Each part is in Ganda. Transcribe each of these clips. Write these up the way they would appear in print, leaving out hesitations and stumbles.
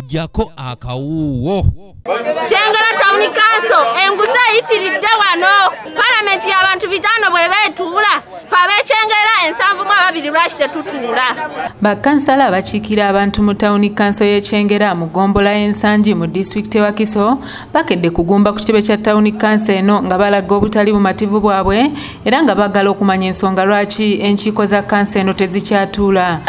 Jako akawuwo. Kyengera Town Council enguzi eyitiridde wano. Palamenti y'abantu 5 bwe beetuula, ffe ab'ekyengera 72 lwaki tetutuula? Bakansala abakiikira abantu mu Town Council y'e Kyengera mu ggombolola y'Ensangi mu disitulikiti Wakiso bakedde kugumba ku kitebe kya Town Council eno nga balaga obutali bumativu bwabwe era nga baagala okumanya ensonga lwaki enkiiko za kanso eno tezikyatuula.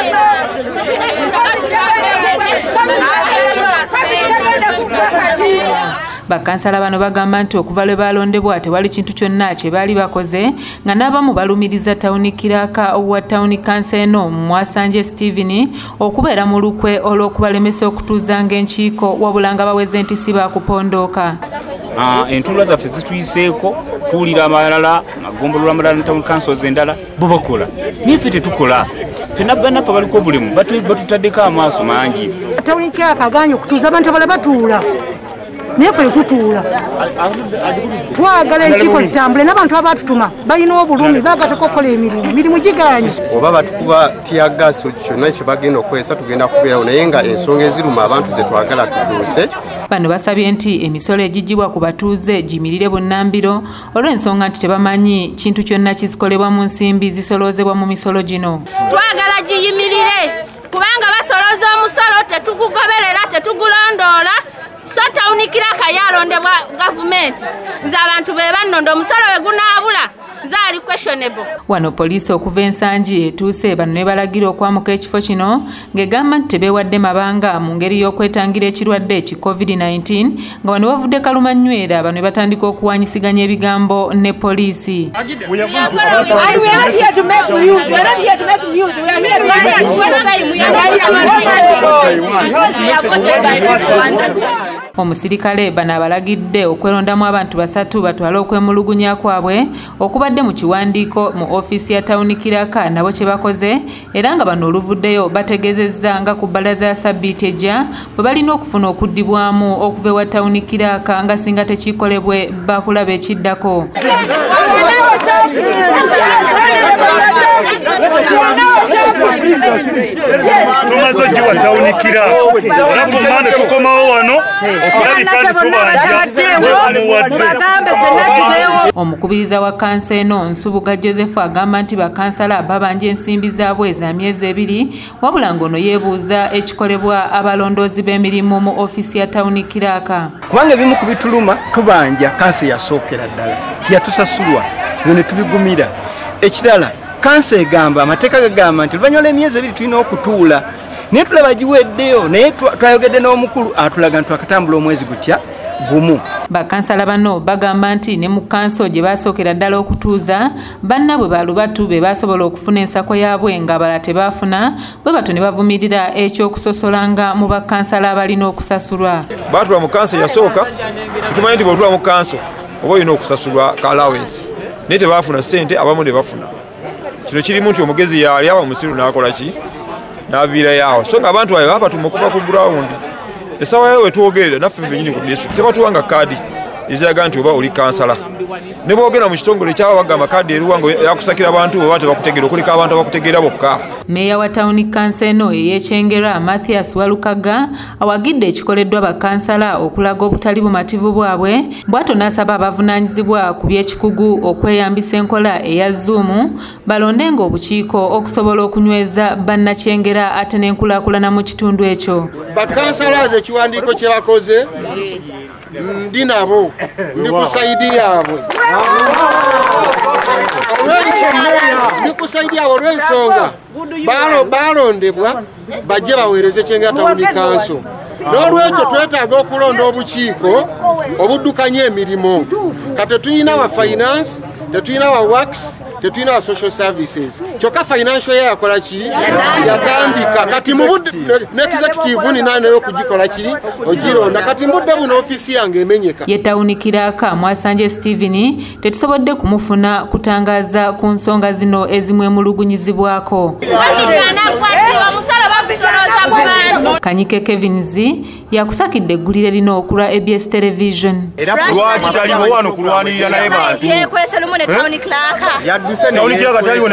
Bakansala bano bagamba nti okuva lwe balondebwa tewali kintu kyonna kye baali bakoze nga n'abamu balumiriza Town Clerk owa Town Council eno Mwasanje Steven okubeera mu lukwe olw'okubalemesa okutuuzanga enkiiko wabula nga baweze nti si baakupondooka. Entuula zaffe zituyiseeko, tuwulira amalala, amagombolola amalala ne Town Councils endala bo bakola, naye ffe tetukola. Ffenna bannaffe abaliko obulemu batutaddeko amaaso mangi. Town Clerk agaanye okutuuza abantu abalala batuula, naye ffe tutuula. Twagala enkiiko zitambule n'abantu abaatutuma balina obulumi, baagattako okukola emirimu, mirimu gigaanye. Oba batukuba tear gas kyonna kye bagenda okukozesa tugenda kubeerawo, naye nga ensonga eziruma abantu ze twagala tutuuse. Bano basabye nti emisolo egiggyibwa ku batuuze giyimirire bunnambiro olw'ensonga nti tebamanyi kintu kyonna kizikolebwa mu nsimbi zisoloozebwa mu misolo gino. Twagala giyimirire kubanga basolooza omusolo tetugugoberera, tetugulondoola. So Town Clerk yalondebwa gavumenti, nze abantu be bannonda omusolo we gunaabula nze ali questionable. Wano poliisi okuva Ensangi etuuse bano ne balagira okwamuka ekifo kino ng'egamba nti tebeewadde mabanga mu ngeri y'okwetangira ekirwadde ki COVID-19 nga bano bavudde kalumanywera bano ne batandika okuwanyisiganya ebigambo ne poliisi. Omusirikale bano abalagidde okwerondamu abantu 3 batwale okwemulugunya kwabwe okubadde mu kiwandiiko mu ofiisi ya Town Clerk nabo kye bakoze era nga bano oluvuddeyo bategeezezza nga ku bbalaza ya sabbiiti ejja bwe balina okufuna okuddibwamu okuva ewa Town Clerk nga singa tekikolebwe bakulaba ekiddako. Tumaze ogiwa Town Clerk era ku Mmande tukomawo wano okulabika nti tubanja. Omukubiriza wa kanso eno Nsubuga Joseph agamba nti bakansala babanja ensimbi zaabwe za myezi 2 wabula ng'ono yeebuuza ekikolebwa abalondoozi b'emirimu mu ofiisi ya Town Clerk. Kubanga ebimu ku bituluma tubanja kanso yasookera ddala tiyatusasulwa ebyo ne tubigumira. Ekirala kanso egamba amateeka gagamba nti oluvannyuma lw'emyezi 2 tulina okutuula, naye tulaba giweddeyo, naye twayogedde n'omukulu atulaga nti twakatambula omwezi gutya gumu. Bakansala bano bagamba nti ne mu kanso gye basookera ddala okutuuza bannabwe balubatu be basobola okufuna ensako yaabwe ng'abalala tebaafuna, bwe batyo ne bavumirira ekyokusosolanga mu bakansala abalina okusasulwa. Baatula mu kanso yasooka, tumanyi nti bw'otula mu kanso oba olina okusasulwa ka allowance, naye tebaafuna ssente, abamu ne bafuna. Kino kirimu nti omugezi yali aba omusiru n'akola ki? N'aviirayo awo. So ng'abantu ayo babatuma okuva ku ground. Essaawa yawe wetwogerera naffe ffennyini ku disitulikiti tebatuwanga kaadi eziraga nti oba oli kansala. Ne bw'ogenda mu kitongole kyaba bagamba kaadi eruwa nga yakusakira abantu oba tebakutegeera, okuleka abantu abakutegeera bokka. Meeya wa Town Council eno ey'e Kyengera Mathias Walukaga awagidde ekikoleddwa bakansala okulaga obutali bumativu bwabwe, bw'atyo n'asaba abavunaanyizibwa ku by'ekikugu okweyambisa enkola eya Zoom balondenga obukiiko okusobola okunyweza bannakyengera ate n'enkulaakulana mu kitundu ekyo. Bakansala ekiwandiiko kye bakoze ndi nabo, ndi ku sayidi yaabwe. Ndi ku sayidi yaabwe olw'ensonga balondebwa bajje baweereze Kyengera Town Council. N'olwekyo twetaaga okulonda obukiiko obuddukanya emirimu. Kati tetulina wa finance, tetulina wa works, tetulina wa social services. Kyokka financial ye yakola ki? Yatandika. Kati mu budde ne executive nina nayo okugikola ki? Ogironda. Kati mu budde buno ofiisi yange emenyeka. Ye Town Clerk Mwasanje Steven tetusobodde kumufuna kutangaaza ku nsonga zino ezimwemulugunyizibwako. Kanyike Kevins yakusakidde eggulire lino okulwa ABS Television. Lwaki taliwo wano kulwanirira naye bantu? Yeekwese lumu ne Town Clerk. Town Clerk taliwo.